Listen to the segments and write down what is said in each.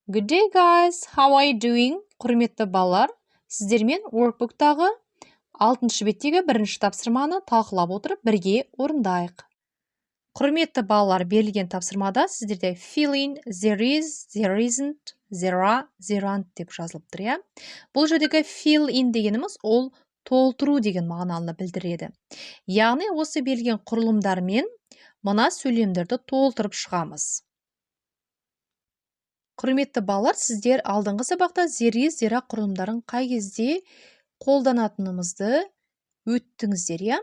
Good day, guys. How are you doing? Құрметті балалар, сіздермен workbook-тағы алтыншы беттегі бірінші тапсырманы талқылап отырып, бірге орындайық. Құрметті балалар, берілген тапсырмада сіздерде fill in, there is, there isn't, there are, there aren't деп жазылып тұр, иә. Бұл жердегі fill in дегеніміз ол толтыру деген мағынаны білдіреді. Яғни осы берілген құрылымдармен мына сөйлемдерді толтырып шығамыз. Құрметті балалар, сіздер алдыңғы сабақта there is, there are құрылымдарын қай кезде қолданатынымызды өттіңіздер, иә?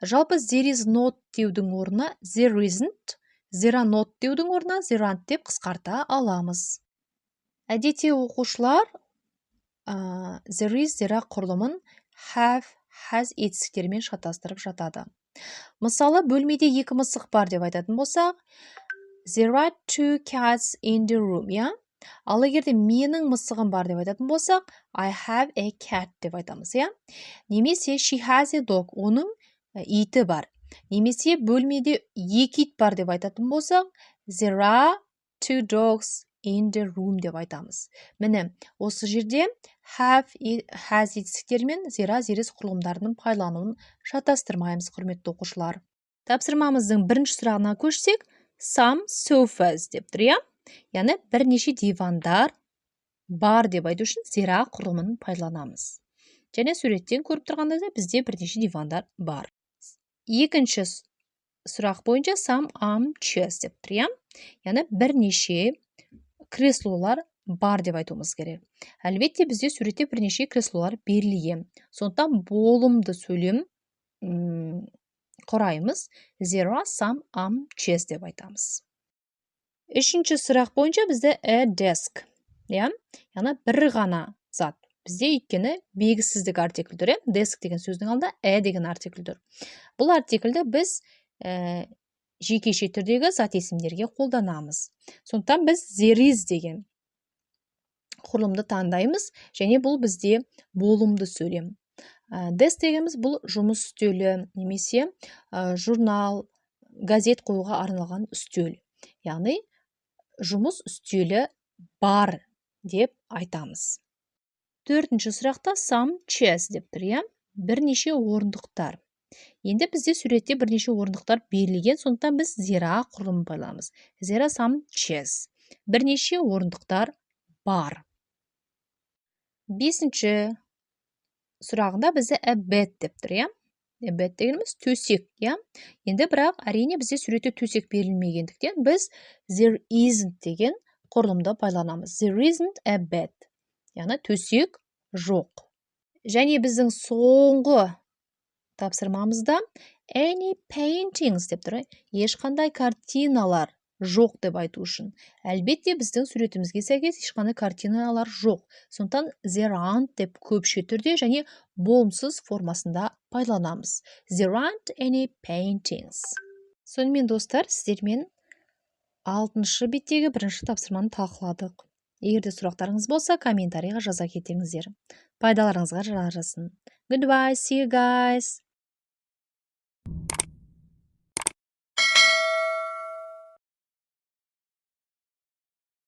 Жалпы there is not деудің орнына there isn't, there are not деудің орнына there aren't деп қысқарта аламыз. Әдетте оқушылар there is, there are құрылымын have, has етістіктерімен шатастырып жатады. Мысалы, бөлмеде екі мысық бар деп айтатын болсақ, there are two cats in the room, иә? Ал егер де менің мысығым бар деп айтатын болсақ, I have a cat деп айтамыз, иә? Немесе she has a dog, оның иті бар. Немесе бөлмеде екі ит бар деп айтатын болсақ, there are two dogs in the room деп айтамыз. Міне, осы жерде have, has етістіктері there are, there is құрылымдарының пайдалануын шатастырмаймыз, құрметті оқушылар. Тапсырмамыздың бірінші сұрағына көшсек, some sofas деп тұр, иә? Яғни бірнеше дивандар бар деп айту үшін there are құрылымын пайдаланамыз. Және суреттен көріп тұрғандай, бізде бірнеше дивандар бар. Екінші сұрақ бойынша some armchairs деп тұр, иә? Яғни бірнеше креслолар бар деп айтуымыз керек. Әлбетте, бізде суретте бірнеше креслолар берілген, сондықтан болымды сөйлем құраймыз, there are some armchairs деп айтамыз. Үшінші сұрақ бойынша бізде a desk, иә, яғни бір ғана зат бізде, өйткені белгісіздік артикль тұр, иә? Desk деген сөздің алдында a деген артикль тұр. Бұл артикльді біз жекеше түрдегі зат есімдерге қолданамыз, сондықтан біз there is деген құрылымды таңдаймыз және бұл бізде болымды сөйлем. Desk дегеніміз бұл жұмыс үстелі немесе журнал, газет қоюға арналған үстел, яғни жұмыс үстелі бар деп айтамыз. Төртінші сұрақта some chairs деп тұр, иә, бірнеше орындықтар. Енді бізде суретте бірнеше орындықтар берілген, сондықтан біз there are құрылымын пайдаланамыз. There are some chairs, бірнеше орындықтар бар. Бесінші сұрағында бізде a bed деп тұр, иә? A bed дегеніміз төсек, иә? Енді бірақ, әрине, бізде суретте төсек берілмегендіктен, біз there isn't деген құрылымды пайдаланамыз. There isn't a bed, яғни төсек жоқ. Және біздің соңғы тапсырмамызда any paintings деп тұр, ешқандай картиналар жоқ деп айту үшін. Әлбетте, біздің суретімізге сәйкес ешқандай картиналар жоқ, сондықтан there aren't деп көпше түрде және болымсыз формасында пайдаланамыз. There aren't any paintings. Сонымен, достар, сіздермен алтыншы беттегі бірінші тапсырманы талқыладық. Егер де сұрақтарыңыз болса, комментарийға жаза кетіңіздер. Пайдаларыңызға жарасын. Goodbye, see you guys.